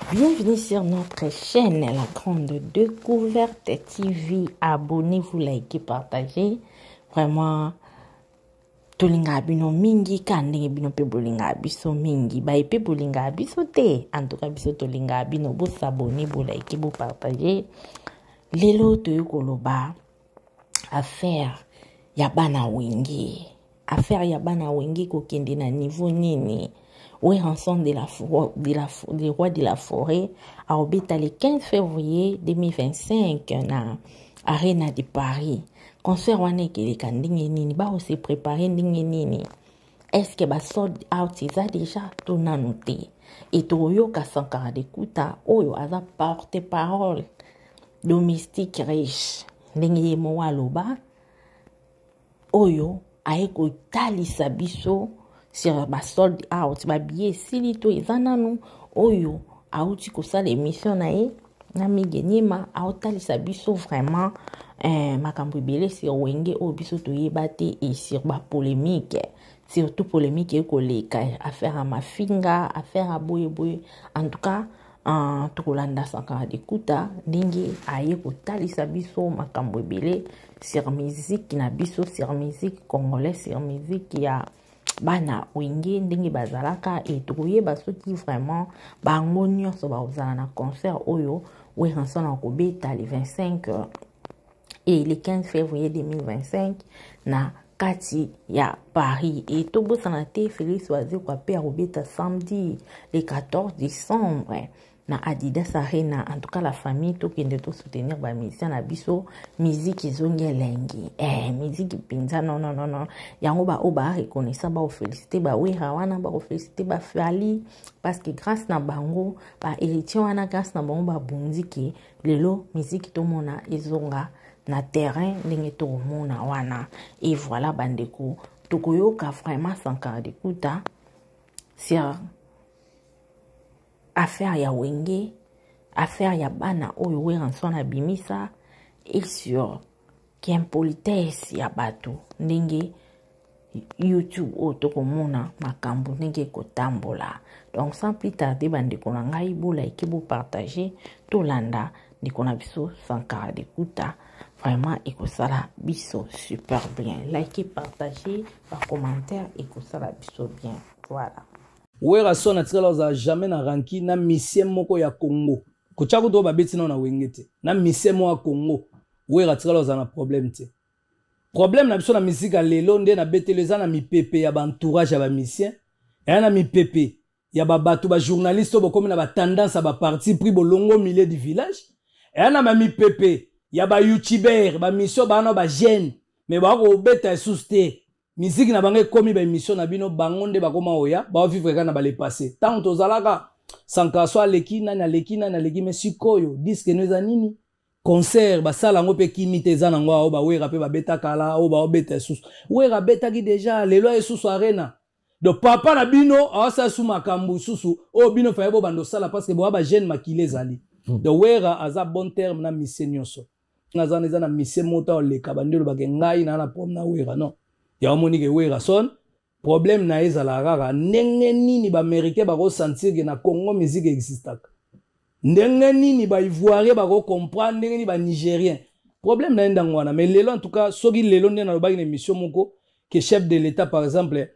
Bienvenue sur notre chaîne La Grande Découverte TV. Abonnez-vous, likez, partagez. Vraiment, tolingaka bino mingi ka ndenge bino mpe bolingaka biso mingi baye mpe bolingaka biso te en tout cas biso tolingaka bino bosabone bolike bopartage lelo toyei koloba affaire ya bana wenge. Affaire ya bana wenge kokende na niveau nini? Werrason de la, de la, le roi de la forêt aobeta le 15 février 2025 na Arena de Paris. Concert wana ekeleka ndenge nini? Bakose prépare ndenge nini? Est-ce que ba sold out eza déjà to nanu te? E tokoyoka Sankara de Kuta oyo aza porte parole domestique riche, ndenge ye moko aloba, oyo aye kotalisa biso sur ba sold out, babillet esili to eza nanu. Oyo auti kosala émission na ye na Mige Niema, aotalisa biso vraiment makambo ebele sur Wenge oyo biso toyeba te, et sur bapolémique, surtout polémique ekoleka, affaire ya mafinga, affaire ya boyeboye. En tout cas, tokolanda Sankara de Kuta ndenge aye kotalisa biso makambo ebele sur musique na biso, sur musique congolais, sur musique ya bana Wenge, ndenge bazalaka. E tokoyeba soki vraiment bango nyonso bakozala na concert oyo Werrason akobeta le 25 et le 15 février 2025 na kati ya Paris. E tobosana te, Félix Wazekwa mpe akobeta samedi le 14 décembre na Adidas Arena. En tout cas, la famille, tokende tosoutenir bamusicien na biso. Musique ezongi elengi, musique mpenza. Non, non, non, non, yango baoyo bareconnaissa, baofélicité bawera wana, bakofélicité bafali, parce que grâce na bango, bahéritier wana, grâce na bango babundi ke lelo musique tomona ezonga na terrain ndenge tokomona wana. Et voilà, bandeko, tokoyoka vraiment Sankara de Kuta sur affaire ya Wenge, affaire ya bana oyo Werrason abimisa, et sur kiimpolitesse ya bato, ndenge YouTube oyo tokomona makambo ndenge ekotambola. Donc, sans plus tarder, bandeko na ngai, bolike, bopartage, tolanda ndeko na biso Sankara de Kuta. Vraiment ekosala biso super bien. Like, partage, bacommentaire ekosala biso bien. Voilà. Werrason atikala kozala jamais na rancune na musicien moko ya Congo. Kotya kutu oyo babeti nao na Wenge te, na musicien moko ya Congo, Wera atikala kozala na problème te. Problème na biso na misika ya lelo nde nabeteli, eza na mipepe ya baentourage ya bamusicien, eya na mipepe ya babato, bajournaliste oyo bokomi na batendance ya baparti pris, bolongo milieu du village, eya na bamipepe ya bayoutubeur, bamission bana bagene, mais bakobeta lisusu te. Miziki na bango ekomi baémission na bino, bango nde bakoma oya baovivre kaka na balepasse. Ntango tozalaka, Sankara so aleki nani, aleki nani, aleki. Mais sikoyo disque no eza nini? Concert basala yango mpe kimi te, eza nango awo. Bawera mpe babeta kala, oyo baobeta lisusu. Wera abetaki déjà, lelo aye susu Arena. Donc papa na bino awasala su makambo lisusu oyo bino faye bobanda osala, parce que boya bagene, makili ezali. Donc Wera aza bon terme na musicien nyonso. Aza wana, eza na musicien moko oleka bandi olobake ngai na problème na Wera, non. Yango moni ke Werrason, problème na ye ezalaka kaka ndenge nini baaméricain bakosentir ke na Congo musique existaka, ndenge nini baivoirien bakocomprendre, ndenge nini banigérien. Problème na ye ndango wana. Mais lelo, en tout cas, soki lelo nde nalobaki na émission moko ke chef de l'État, par exemple,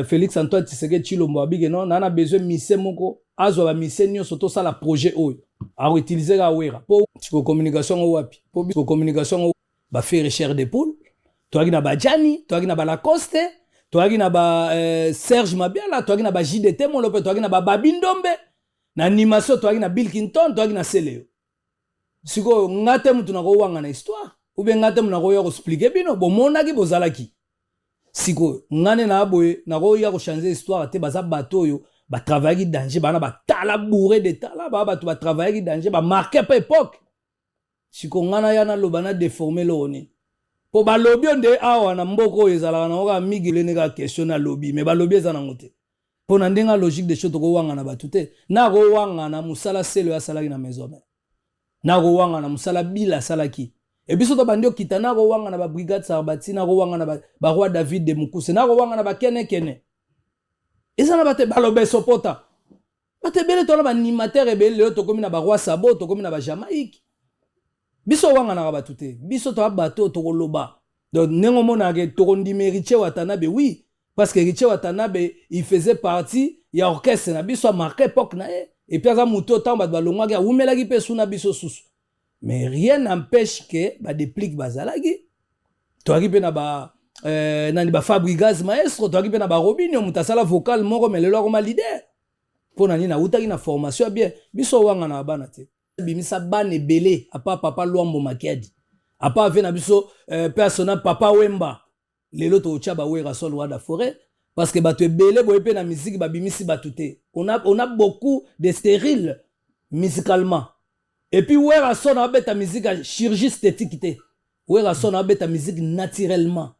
Félix Antoine Tshisekedi Tshilombo, abike non, naa na besoin musicien moko, azwa bamusicien nyonso, tosala projet oyo, akoutilize kaka Wera. Mpo siko communication yango wapi? Mpo communication yango baFerre, chair de poule, toyaki na bajani, toyaki na balacoste, toyaki na ba Serge Mabiala, toyaki na ba JDT Molo, mpe toyaki na bababi Ndombe na animation, toyaki na Bill Clinton, toyaki na Seleo. Sikoyo nga te mutu nakowanga na histoire, ou bien nga te mutu nakoya koexpliquer bino. Bomonaki, bozalaki. Sikoyo nga nde na boye nakoya kochange histoire te. Baza bato oyo batravaillaki danger, bana batala bourré de tala, baa bato batravaillaki danger, bamarke mpe époque. Sikoyo nga naya naloba na déforme eloko nini? Mpo balobi oyo nde awa na mboka oyo ezalaka nango kaka migele kaka question nalobi, mais balobi eza nango te. Mpo na ndenge ya logique de choses, tokowanga bato te. Nakowanga mosala Selo oyo asalaki na maison mère, nakowanga na mosala Bila asalaki e biso to bandi okita, nakowanga na babrigade Sarbati, nakowanga na baroi David de Mokuse, nakowanga na bakenekene. Eza na bate baloba esopota. Bato ebele towana, baanimateur ebele. Lelo tokomi na baroi sabo, tokomi na bajamaïque. Biso owanganaka bato te, biso toya bato oyo tokoloba. Donc ndenge omonaka tokondima Héritier Watanabe, oui, parce que Héritier Watanabe, il faisait partie ya orchestre na biso, amarqué époque na ye, et puis aza motu oyo ntango bato balongwaki, awumelaki mpe su na biso susu. Mais rien n'empêche ke badeplique bazalaki. Toyaki mpe na ba nani, bafabrigaz maestro, toyaki mpe na barobinio, moto asala vocal moko, mais lelo akoma leader. Mpo na nini? Awutaki na formation ya bien. Biso owanga na bana te, bimisa bana ebele apa papa Lwambo Makiadi, apa ave na biso personnel Papa Wemba. Lelo totya bawera sol roi de forêt, parce que bato ebele boye mpe na misiki babimisi bato te. On a beaucoup de stériles musicalement. Et puis Wera son abeta musique ya chirurgie esthétique te. Wera son abeta musique naturellement,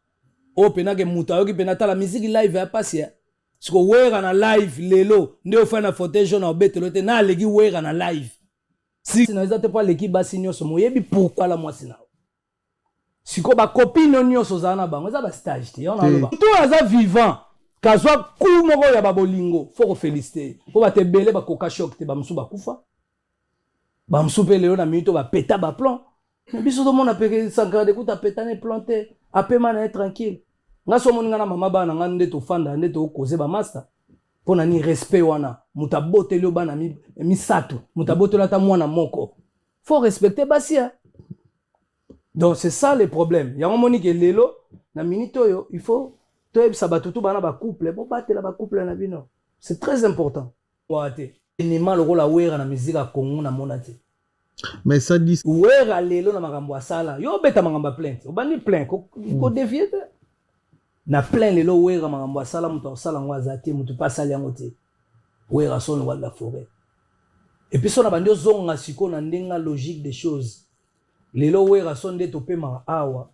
oyo mpenake moto ayoki mpena. Tala musique live ya pasi ya siko. Wera na live lelo nde ofai na fauteuil jaune, obetelo te na aleki. Wera na live si na eza te mpo aleki basi nyonso. Moyebi pourquoi la mwasi na sikoyo, bacopines nyonso ozala na bango, eza bastage te. Yango naloba to aza vivant, kazwa ku moko ya babolingo, faut koféliciter, mpo bato ebele bakoka choc te. Bamosusu bakufa, bamosusu mpe lelo na minute oyo bapeta baplan. Mais biso tomona peke Sankara Dekuta apeta na plan te, apema na ye tranquille. Nga so omoni nga na mama bana na nga nde tofanda, nde tokoze bamaster. Mpo na nini? Respect wana. Moto aboteli yo bana misato, moto aboteli ata mwana moko, faut respecter basi ya. Donc c'est ça le problème. Yango moni ke lelo na minute oyo, il faut toyebisa bato tu bana bacouple, bobatela bacouple na bino, c'est très important. Wa te enema lokola Wera na musique ya Congo, namona te. Mais ça dit. Wera lelo na makambo asala, yo obeta makambo ya plainte, obandi plein kodévier te na plein. Lelo Wera makambo asala, moto akosala yango aza te, moto mpe asali yango te. Wera son le roi de la forêt. Et puis so na bandi ozonga sikoyo na ndenge logique des choses, lelo Wera so nde topemaka awa,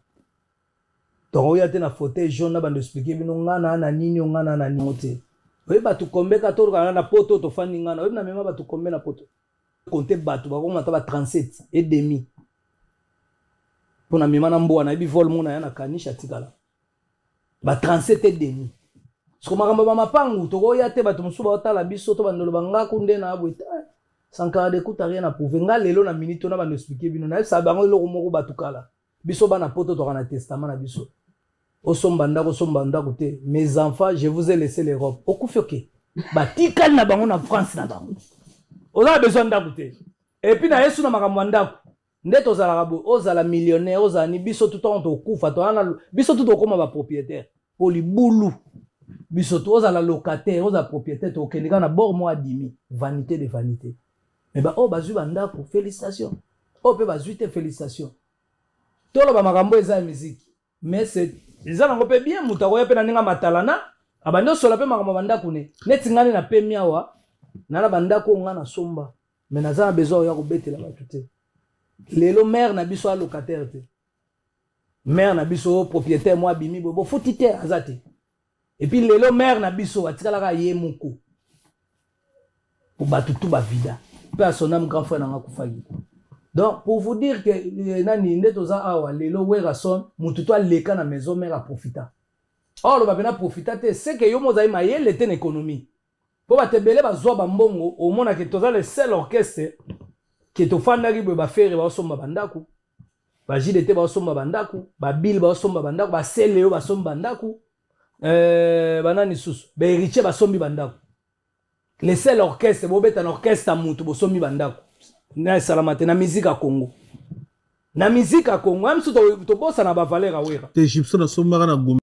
tokoya te na fauteuil jaune na bando expliquer bino nga na nini, nga na nini te. Oyebi bato kombe ka tolukaka na poto, tofandi nga na oyebi na mema bato kombe na poto, konte bato bakokoma ata ba 37,5 mpo na mema na mbwa. Nayebi vol mona ya na kanisha atikala ba 37,5. Siko makambo ya bamapangu tokoya te. Bato mosusu baotala biso to bandolo bangaku nde na boye. Sankara Dekuta rien à prouver. Nga lelo na minute na bando expliquer bino, nayebisa bango eloko moko. Bato kala biso bana poto toka na testament na biso, osomba ndako, osomba ndako te, mes enfants, je vous ai laissé l'Europe. Okufi, oke batikali na bango na France na bango, oza na besoin ndako te. Et puis na yesu na makambo ya ndako nde tozalaka boye. Ozala millionnaire, ozala ni biso tu, ntango tokufa towana biso tu tokóma bapropriétaire po libulu. Biso tu, ozala locataire, ozala propriétaire, tokende kaka na bord moko adimi. Vanité de vanité. Mais baoyo bazwi bandako, félicitation. Oyo mpe bazwi te, félicitation. Toloba makambo eza ya miziki, mais eza nango mpe bien. Moto akoya mpe na ndenge matalana, abandi osola mpe makambo ya bandako ne. Neti ngai nde napemi awa na na bandako oyo ngai nasomba, mais naza na besoin oya kobetela bato te. Lelo mare na biso alocataire te, mare na biso propriétaire mo abimi boye, bofuti te, aza te. Et puis lelo mare na biso atikalaka ye moko po bato tu bavida mpe à son âme, grand frère nanga akufaki. Donc pour vous dire que nani nde toza awa lelo, Werason motu to aleka na maison mare aprofita. Or oloba mpena profita te, seke yo mo ozali mayele te na économie, mpo bato ebele bazwa bambongo. Omonake toza le seul orchestre ke tofandaki boye, bafere baosomba bandako, bajdt baosomba bandako, babile baosomba bandako, basele oyo basombi bandako, banani susu, bahéritier basombi bandako. Le seul orchestre bobeta na orchestre ya mutu bosombi bandako na esalama te na musique ya Congo. Na musique ya Congo ya misu tobosana bavaleur ya Wera. Te, Gibson asombaka na Gombe.